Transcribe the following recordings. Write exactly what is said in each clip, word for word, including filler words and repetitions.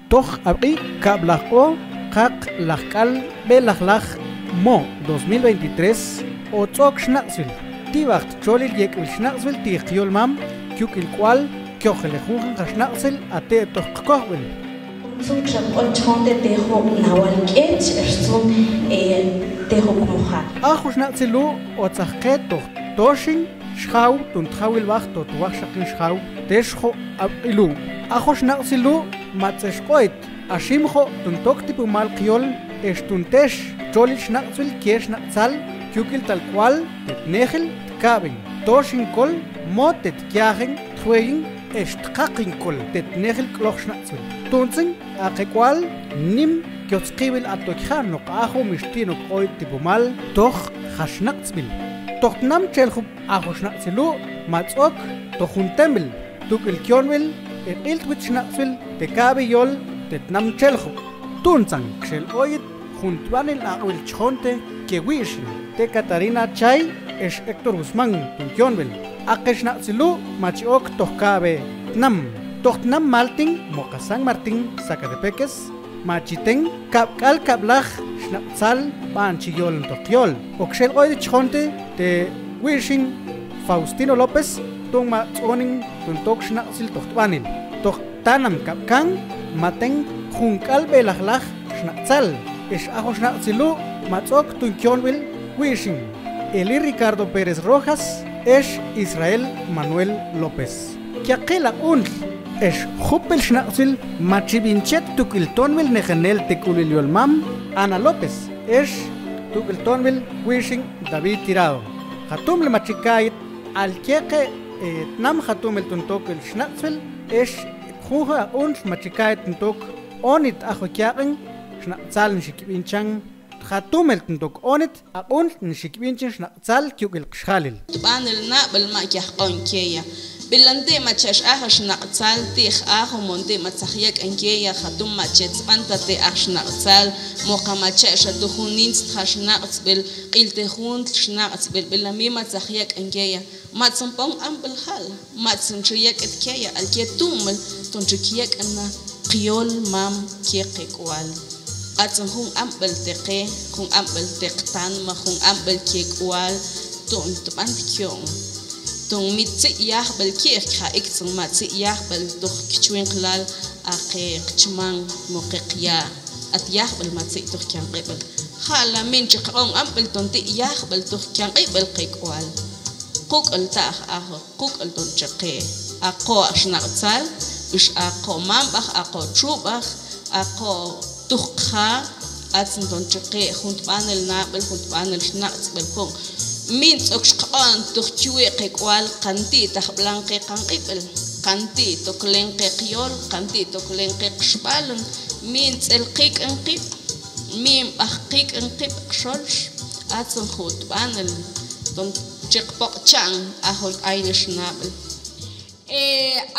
Toj ab'q'i kab'laj q'o, qaqlajk'al b'elajlaj mo dos mil veintitrés, ots'ok xnaq'tzb'il, tib'aj txolil yek'b'il xnaq'tzb'il ti' qyolmam, kiuk'il k'ual kyojelejuj nxa xnaq'tzb'il a te' toj qkojb'il. Xtzun xan q'ol chonte te' jun nawal k'ech, xtzun, eh, te' jun kmojal. A jun xnaq'tzb'il lu' otzaj qe toj toxin xjaw, tun tjawil b'aj toj wajxaqin xjaw, tex jun ab'q'i lu'. A jun xnaq'tzb'il lu' ma tz'ex q'o'it, a xim jun tun tok tipumal qyol, ex tun tex txolil xnaq'tzb'il ke xnaq'tzal, kiuk'il tal k'ual te' tnejil tkab'in, toxin kol, mo te' tkiajen, tjweyin, ex txaqin kol te' tnejil k'loj xnaq'tzb'il. Tuntzin a qe k'ual nim kyojtzqiwil a toj kija', noq a jun mi xti' nok q'o'it tipumal toj ja xnaq'tzb'il. Toj tnam Chelxub a jun xnaq'tzb'il lu' ma ts'ok toj jun temel, tuk'il kionb'il, e q'iltwit xnaq'tzb'il te' kabi yol te' tnam Chelxub. Tuntzan kxel q'o'it jun tb'anil aq'b'il chonte ke Wi'xin, te' Catarina Chay ex Héctor Guzmán tun kionb'il. A qe xnaq'tzb'il lu' ma chi ok toj kabe tnam, toj tnam Maltin, moqa San Martín, Zacatepeques, ma chi ten kab'k'al kab'laj xnaq'tzal b'an chi yol toj yol. O kxel q'o'it chonte te' Wi'xin Faustino López, tun ma ts'onin tun tok xnaq'tzb'il toj tb'anil. Toj tanam Kab'kan ma ten junk'al b'elajlaj xnaq'tzal, ex a jun xnaq'tzb'il lu' ma ts'ok tun kionb'il Wi'xin Eli Ricardo Pérez Rojas ex Israel Manuel López. Kyaqil aq'untl ex jupil xnaq'tzb'il ma chi b'inchet tuk'il tonb'il nejenel te' k'ulil yolmam Ana López ex tuk'il tonb'il Wi'xin David Tirado. Jatumel ma chi kaayit alkyeqe, eh, tnam jatumel tun tokil xnaq'tzb'il ex junxa aq'untl ma chi kaayit tun tok onit a jun kyaq'in xnaq'tzal nixi kib'inchan, jatumel tun tok onit aq'untl nixi kib'inchan xnaq'tzal kiuk'il qxjalil. Tb'anil nab'il ma kyajq'on kyeya. B'ilan ti' ma cha'x aj xnaq'tzal ti' j-aju, mon ti' ma tzaj yak'an kyeya, jatum ma chetsb'an ta te' aj xnaq'tzal, moqa ma cha'x a tu' jun nintz ja xnaq'tzb'il, q'il te' juntl xnaq'tzb'il, b'ilan mi ma tzaj yak'an kyeya. Mats'in pon amb'il jala, mats'in chi yak'it kyeya, alkye tumel ton chi kyak'ana qyolmam kye qe k'ual. Atz'in jun amb'il te' qe, jun amb'il te' qtan, ma jun amb'il kye k'ual, ton tb'an tkyoob'. Ton mi tsi' yajb'il kyi'j kja iktzin ma tsi' yajb'il toj kchwinqlal a qe qchman mo qe qya'. At yajb'il ma tsi' toj kyanq'ib'il. Jala min chi q'on amb'il ton ti' yajb'il toj kyanq'ib'il qe k'ual. Quk'il ta' aj aju. Quk'il ton chi qe, aqo' aj xnaq'tzal, bix aqo' mamb'aj, aqo' txub'aj, aqo' tuj qja, atzin ton chi qe jun tb'anil nab'il, jun tb'anil xnaq'tzb'il jun. Min ts'ok xq'o'n toj kiwi' qe k'ual, qanti' ta jb'lan qe qanq'ib'il, qanti' toklen qe qyol, qanti' toklen qe qxb'alin, min tz'el qik'in qib', min b'aj qik'in qib' qxolx, atzin jun tb'anil ton chi qpoq' cha'on a jun ay nix nab'il. E,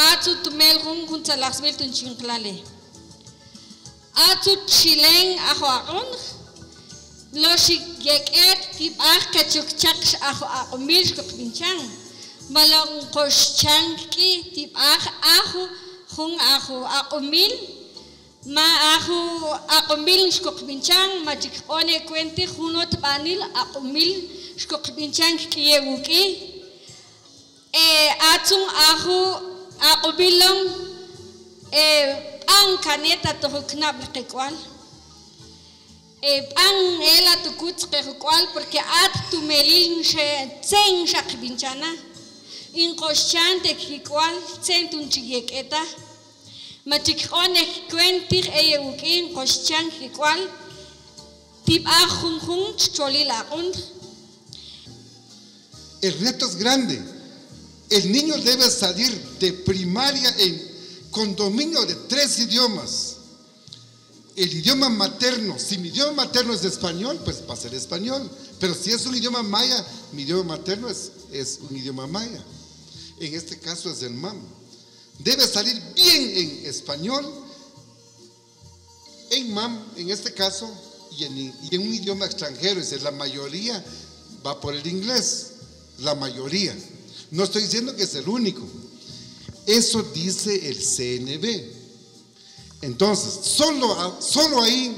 atzun tumel jun, jun tzalajsb'il ton chi qlale. Atzun chilen a jun aq'unj, lo xi yek'et ti b'aj qe chuk chaq a jun aq'umil xkoqb'inchan. Ma lo nqoxchan k'i ti b'aj a jun, jun a jun aq'umil. Ma a jun aq'umil nix koqb'inchan, ma chi kq'onej kwenti junot b'anil aq'umil xkoqb'inchan k'ie wuk'i. E, atzun a jun aq'umil lom, e, b'an kaneta toj jun knab'l qe k'ual. E, b'an ela tukutz qe jun k'ual, porque at tumelil nxe, tze'en xa qb'inchana. In qoxchan te k'ual, tze'en tun chi yek'eta. Ma chi kq'onej kwent tij eye wuk'in qoxchan k'ual, ti b'aj junjun txolil aq'untl. El reto es grande. El niño debe salir de primaria en, con dominio de tres idiomas. El idioma materno, si mi idioma materno es español, pues va a ser español. Pero si es un idioma maya, mi idioma materno es, es un idioma maya. En este caso es el mam. Debe salir bien en español, en mam, en este caso, y en, y en un idioma extranjero, es decir, la mayoría va por el inglés, la mayoría. No estoy diciendo que es el único. Eso dice el C N B. Entonces, solo, solo ahí,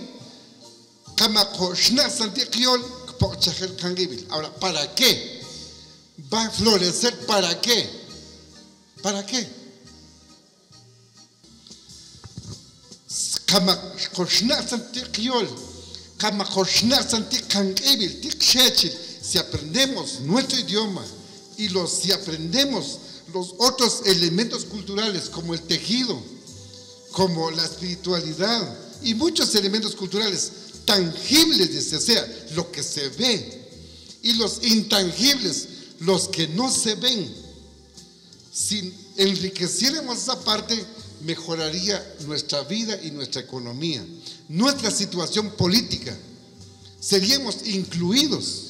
ka mak xnaq'tzan ti' qyol, kpoq'chajel qanq'ibil. Ahora, ¿para qué? Va a florecer, ¿para qué? ¿Para qué? Ka mak xnaq'tzan ti' qyol, ka mak xnaq'tzan ti' qanq'ibil, ti' qxechil, si aprendemos nuestro idioma y los, si aprendemos los otros elementos culturales como el tejido, como la espiritualidad y muchos elementos culturales tangibles, o sea, lo que se ve, y los intangibles, los que no se ven. Si enriqueciéramos esa parte, mejoraría nuestra vida y nuestra economía, nuestra situación política. Seríamos incluidos.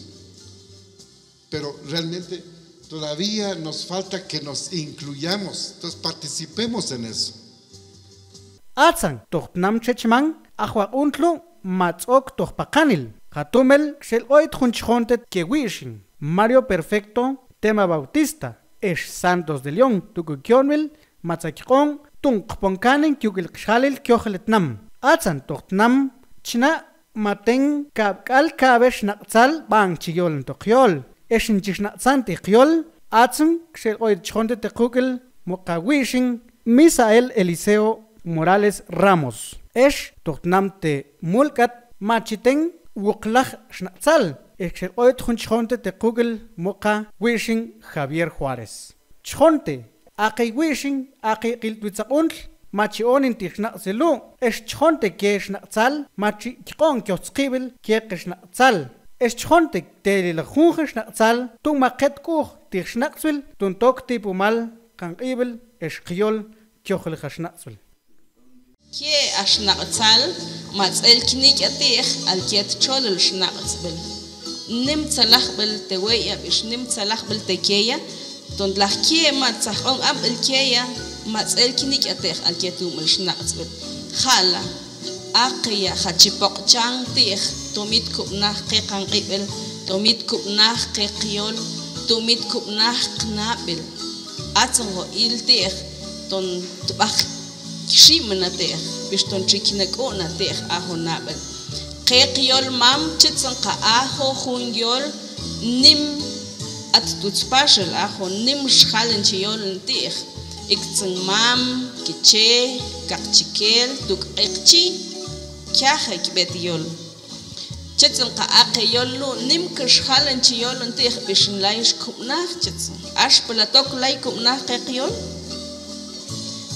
Pero realmente todavía nos falta que nos incluyamos. Entonces participemos en eso. Atsan toj tnam Chechmán, ajwaq'untl lu' ma tz'ok toj paqanil. Jatumel xel q'oyt jun chjonte ke wi'xin Mario Perfecto Tema Bautista, ex Santos de León, tuk'uk yoonwil, ma tzakjq'oon, tu'un qpon kanin kiwuk'il qxjalil kyojel tnam. Atsan toj tnam Chna' ma ten kab' k'al kawe xnaq'tzal b'an chi yolon to qyol. Ex nchi xnaq'tzan ti' qyol, atsan xel q'oyt chjonte te quk'il muqa wi'xin Misael Eliseo Morales Ramos. Ex toj tnam te Mulk'at ma chi ten wuklaj xnaq'tzal, ex xel q'oyt jun chjonte te quk'il muqa wi'xin Javier Juárez. Chjonte, aqi wi'xin, aqi qil twi tzaq'untl, ma chi oonin ti' xnaq'tzil lu', ex chjonte ke xnaq'tzal, ma chi kjq'o'n kyoj tzqib'il ke qe xnaq'tzal. Ex chjonte te lilaj junxa xnaq'tzal, tu'un ma qet k'u'j ti' xnaq'tzb'il, tu'un tok tipumal qanq'iib'il, ex qyol kyojleja xnaq'tzb'il. Ke a xnaq'tzal ma tz'el kinik'a ti'j alkye txolol xnaq'tzb'il. Nim tzalajb'il te weya bix nim tzalajb'il te keya, ton laj ke ma tzajq'on amb'il keya ma tz'el kinik'a ti'j alkye tu'umil xnaq'tzb'il. Ja' la, a qeya ja' chi poq'chan ti'j, tomit kub'naj qe qanq'ib'il, tomit kub'naj qe qyol, tomit kub'naj qnab'il. Atzon jo' il ti'j ton tb'aj kximana ti'j, bix ton chi kinak'u'na ti'j a jun nab'il. Qe qyol mam, chitzon qa a jun yol nim at twuts paxil, a jun nim xjalin chi yolon ti'j. Iktzon mam, kiche, kaqchikel, tuk' q'iqchi, kajay kib'et yol. Chitzon qa a qe yol lu' nim kix xjalin chi yolon ti'j bix nlay xkub'naj, chitzon. Ax pala tok lay kub'naj qe qyol.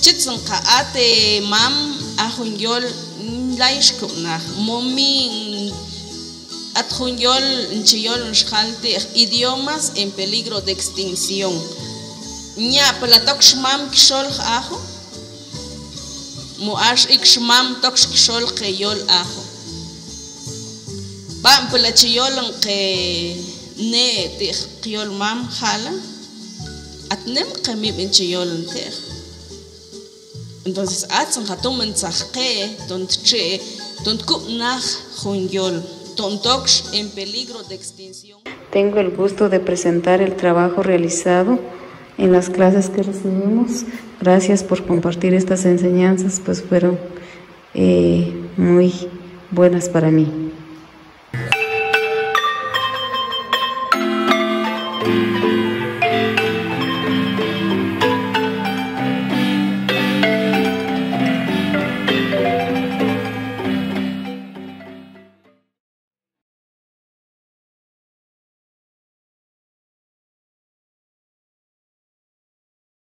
Chitzon qa a te mam, a jun yol nlay xkub'naj. Momi, at jun yol nchi yolon xjal ti'j, idiomas en peligro de extinción. Nya' pala tok xmam kixol ajo. Mu ax ik xmam tokx kixol qe yol ajo. B'an pala chi yolon qe ne' ti'j qyol mam, ja' la. At nim qe mib'in chi yolon ti'j. Entonces atzon ja' tumen tzaj qe ton txe, ton tkub'naj jun yol, ton tokx en peligro de extinción. Tengo el gusto de presentar el trabajo realizado en las clases que recibimos. Gracias por compartir estas enseñanzas, pues fueron, eh, muy buenas para mí.